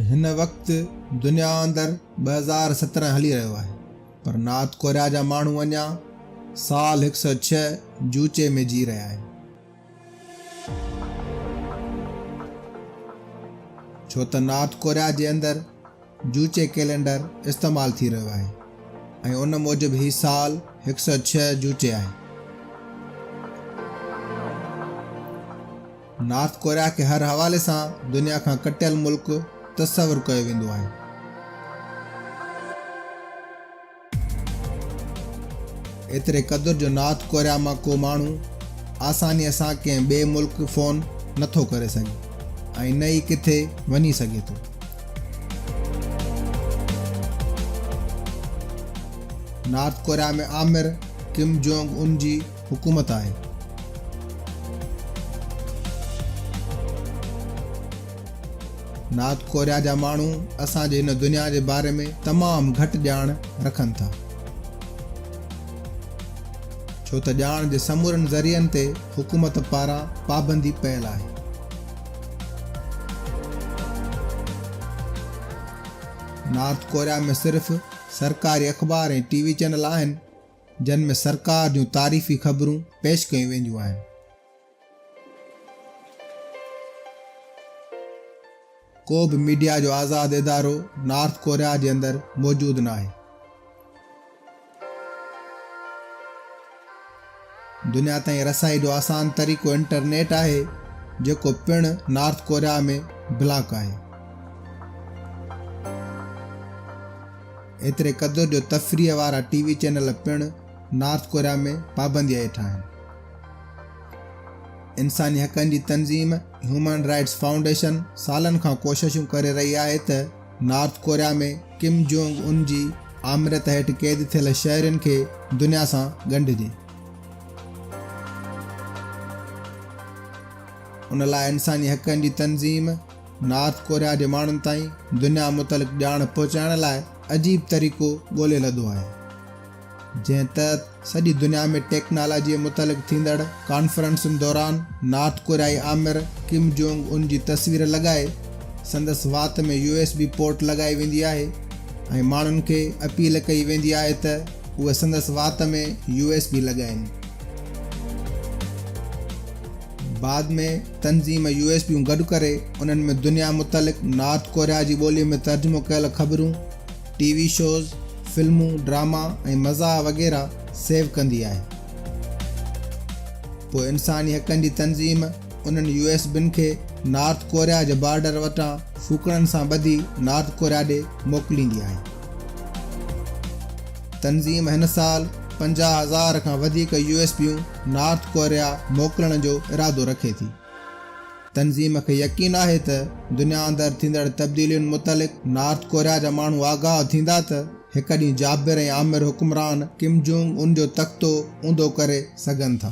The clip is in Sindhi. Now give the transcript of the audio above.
هن وقت دنيا اندر 2017 هلي رهيو آهي پر نارٿ ڪوريا جا ماڻهو اڃا سال 106 جوچي ۾ جي رهيا آهن. ڇو ته نارٿ ڪوريا جي اندر جوچي ڪئلينڊر استعمال ٿي رهيو آهي ۽ ان موجب هي سال 106 جوچي آهي. نارٿ ڪوريا کي هر حوالي سان دنيا کان ڪٽيل ملڪ تصور ڪيو ويندو آهي. ايتري قدر جو نارٿ ڪوريا مان ڪو ماڻهو آسانيء سان ڪنهن ٻئي ملڪ فون نٿو ڪري سگهي ۽ نه ئي ڪٿي وڃي سگهي ٿو. نارٿ ڪوريا ۾ آمر ڪم جونگ ان جي حڪومت آهي. نارٿ ڪوريا جا ماڻهو اسان جي هن دنيا جي باري ۾ تمام گهٽ ڄاڻ رکن ٿا. ڇو ته ڄاڻ جي سمورن ذريعن تي حڪومت پاران پابندي پيل آهي. نارٿ ڪوريا ۾ صرف سرڪاري اخبار ۽ ٽي وي چينل آهن جن ۾ سرڪار جون تعريفي خبرون پيش ڪيون وينديون آهن. ڪو به ميڊيا جو آزاد ادارو نارٿ ڪوريا جي اندر موجود ناهي. دنيا تائين رسائي جو آسان طريقو انٽرنيٽ آهي جيڪو پڻ نارٿ ڪوريا ۾ بلاڪ آهي. ايتري قدر جو تفريح وارا ٽي وي چينل پڻ نارٿ ڪوريا ۾ پابندي هيٺ آهن. انساني حقن جي تنظيم هيومن رائٽس فائونڊيشن سالن کان ڪوششون ڪري رهي آهي ته north Korea ۾ Kim Jong Un جي آمريت هيٺ قيد ٿيل شهرين کي دنيا سان ڳنڍجي. ان لاء انساني حقن جي تنظيم نارٿ ڪوريا جي ماڻهن تائين دنيا متعلق ڄاڻ پهچائڻ لاء عجيب طريقو ڳولي لڌو آهي. جنهن تحت سڄي دنيا ۾ ٽيڪنالاجيء متعلق ٿيندڙ ڪانفرنسن دوران نارٿ ڪوريائي آمر ڪم جونگ ان جي تصوير لڳائي سندس وات ۾ يو ايس بي پورٽ لڳائي ويندي آهي ۽ ماڻهن کي اپيل ڪئي ويندي آهي ته اهي سندس وات ۾ يو ايس بي لڳائين. بعد ۾ تنظيم يو ايس بيون گڏ ڪري انهن ۾ دنيا متعلق نارٿ ڪوريا جي ٻوليء ۾ ترجمو ڪيل خبرون، ٽي وي شوز، فلمون، ڊراما ۽ مزاح وغيره سيو ڪندي آهي. پوء انساني حقن جي تنظيم انهن يو ايس بين کي نارٿ ڪوريا جي بارڊر وٽان ڦوڪڻن سان ٻڌي نارٿ ڪوريا ڏي موڪليندي آهي. تنظيم هن سال 50,000 کان وڌيڪ يو ايس بيون نارٿ ڪوريا موڪلڻ جو ارادو رکي ٿي. تنظيم کي يقين آهي ته دنيا اندر ٿيندڙ تبديلين متعلق نارٿ ڪوريا جا ماڻهو آگاهه ٿيندا ته هڪ ڏينهن جابر ۽ آمر حڪمران ڪم جونگ ان جو تختو اونڌو ڪري سگهن ٿا.